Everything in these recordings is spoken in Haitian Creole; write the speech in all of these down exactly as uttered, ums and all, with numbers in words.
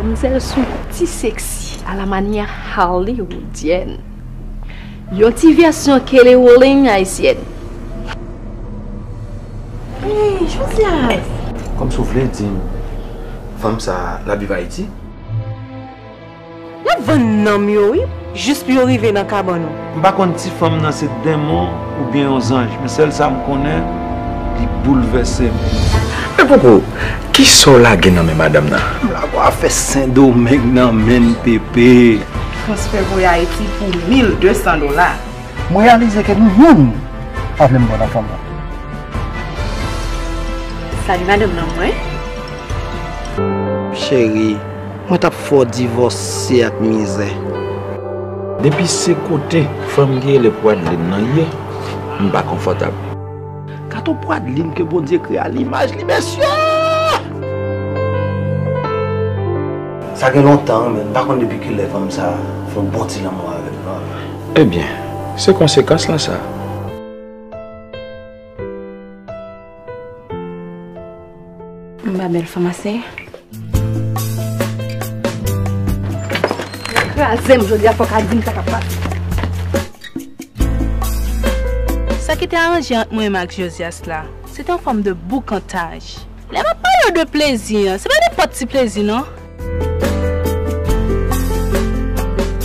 Manmzèl se yon ti seksi a la manyè hollywoodienne. Yon ti vèsyon Kelly Rowling ayisyèn. Hey, Josias! Kòmsi w vle di m, fanm sa a, l ap viv Ayiti? Y ap vann nanm yo, wi, jis pou yo rive nan kabann ou. M pa konn ti fanm nan se denmon oubyen yon zanj, men sèl sa m konnen, li boulvèse m. Men Popo, kisa w lage nan men madanm nan? M lage w afè Sendomeng nan men n, Pepe. Transfè voye Ayiti pou mil de san dola. M reyalize ke nou youn pa vle m bon nan fanm nan. Sa li madanm nan mwen? Cheri, mwen t ap fè w divòse ak mizè. Depi se kote fanm ki rele Pwadlin nan ye, m pa konfòtab. Gato Pwadlin ke Bondye kreye a limaj li, mesye! Sa gen lontan, men m pa konn depi kilè fanm sa fè yon bon ti lanmou avè m, non. Ebyen, se konsekans lan sa. M pa bèl fanm ase. Kraze m jodi a, fòk a di m sa k ap pase. Sa ki te aranje ant mwen menm ak Josias la, se te yon fòm de boukantaj. Lè m ap pale w de plezi an, se pa nenpòt ti plezi non.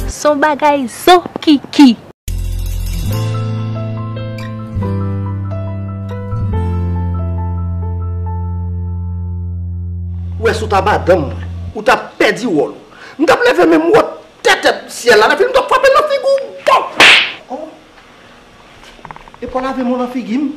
Se yon bagay zokiki. Ou wè si w ta madanm mwen, ou ta pèdi wòl ou. M t ap leve men m wè w tètè syèl la, epi m t ap frape l nan figi w, bon! Oh! Epa w lave men w nan figi m?